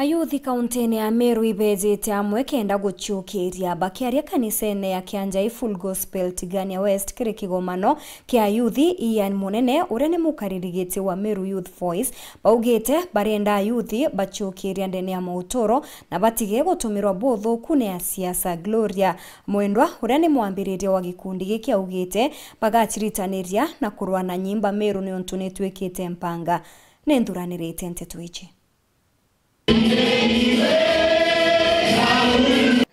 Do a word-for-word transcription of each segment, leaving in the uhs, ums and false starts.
Ayuthi kauntine ya Meru ibejite amwe kenda guciukiria. Bakiaria kanisene ya Kianjai Full Gospel Tigania West kiri kigomano kia ayuthi, Ian Munene, uria ni mukaririgiti wa Meru Youth Voice, baugite barenda ayuthi baciukiria ndene ya mauturo na batige gutumirwa buthuku ni asiasa. Gloria Mwendwa, uria ni mwambiriria wa gikundi giki, augite bagaciritaniria na kurwa na nyimba Meru niuntu nitwikite mpanga. Ninthuranirite nteto iji.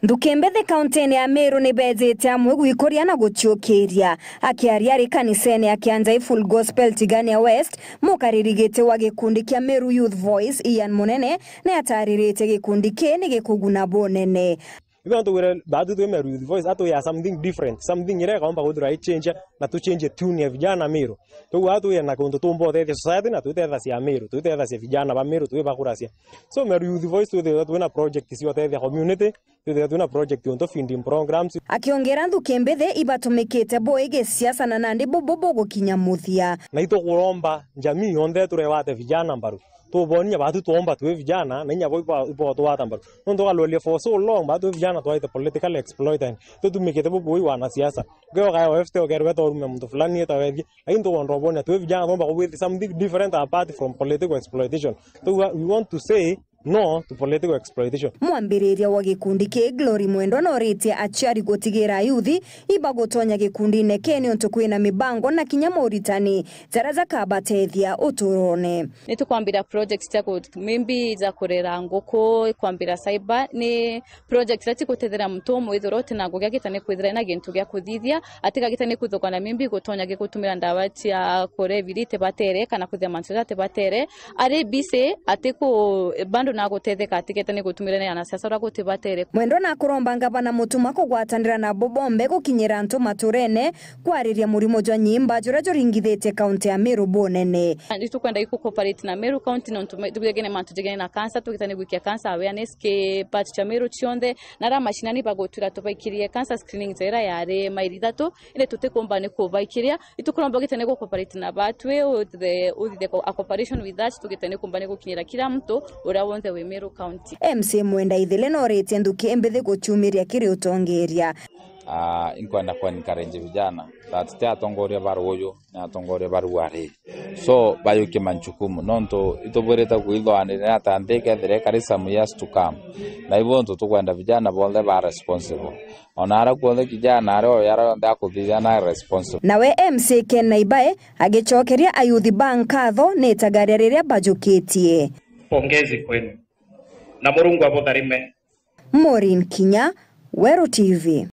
Nthuki mbithi kauntine ya Meru ni bejite amwe gwikuria na guciukiria. Akiaria ari kanisene ya Kianjai Full Gospel Tigania West, mukaririgiti wa gikundi kia Meru Youth Voice, Ian Munene, ni atariritie gikundi kii ni gikuguna bunene. Ithuĩ no tugwire baatu twi Meru Youth Voice, atwia something different, something iria ikaumba kwithirwa i change na tu change tune ya vijana Meru. Tugwa atwia na kuntu tumba uteethia society na twiteethacia Meru, twiteethacia vijana ba Meru, twibakuracia. So Meru Youth Voice twithirwa twina project cia uteethia community, twithirwa twina project untu feeding programs. Akiongera nthuki mbithi ibatumikite bui gisiasa na nandi bubu bugukinya muthia. Na itukuromba jamii yonthe turegwate vijana mbaru. Tubonia baatu twomba twi vijana, na inya bo ibo, ibo twata mbaru. Nontu ugaluelia for so long, baatu twi vijana twaite political exploited. Tutumikite bubui wanasiasa. Ukioka ya O F T ukerwe torume muntu fulani eta wethie. Lakini tukwenda ubonia twi vijana twomba kubwithi something different apart from political exploitation. So we, we want to say no to political exploitation. Mwambiriria wa gikundi ki Glory Mwendwa noritie aciari gutigira ayuthi ibagutonya gikundine ki niuntu kwina mibango na kinya moritani jaria jakabatethia uturone. Ni tukwambira project cia ku-, maybe ja kurera nguku, kwambira cyber, ni project iria cigutethera muntu umwe withirwa utina ngugi agita ni kwithira ena gintu gia kuthithia, atiga agita ni kwithukana maybe gutonya gigutumira ndawa cia kurebiri itibatere kana kwithia mantu jaria atibatere, ari busy, atiku, bado nagutetheka atigete ni gutumira ni anasiasa uria gutibatere. Mwendwa nakuromba ngavana Mutuma kugwatanira nabo bombe gukinyira antu maturene, kwariria murimo jwa nyimba juria juringithitie kaunti ya Meru bunene. Itukwenda iku cooperate na Meru County nontu me-, tugegene mantu jegene na cancer, tugita ni gwikia cancer awareness ki part cia Meru cionthe, na aria mashinani bagutwira tubaikirie cancer screening jaira yari mairi ithatu, indi tutikumba ni kubaikiria. Itukuromba ugite ni gu cooperate na batwi, uthithe, uthithe co-, a cooperation with us, tugite ni kumba ni gukinyira kila mtu uria wonthe wi Meru County. M C A Mwenda Ithile noritie nthuki mbithi guciumiria kiri utongeria. Ah, inkwenda ku encourage vijana that ti atongoria ba ruuju, ni atongoria ba ruari. So, bayukie manchukumu, nontu itubwirite kwithwanire ata nthi ikethira ikari some years to come. Na ibu ntu tukwenda vijana bonthe ba responsible. Ona aria kuonthe kijana aria oyo aria yonthe akuthithia na responsible. Nawe M C A Ken Naibae agicokeria ayuthi ba nkatho ni itagaria riria bajukitie. Pongezi kwenu. Na Murungu abutharime. Maureen Kinya, Weru T V.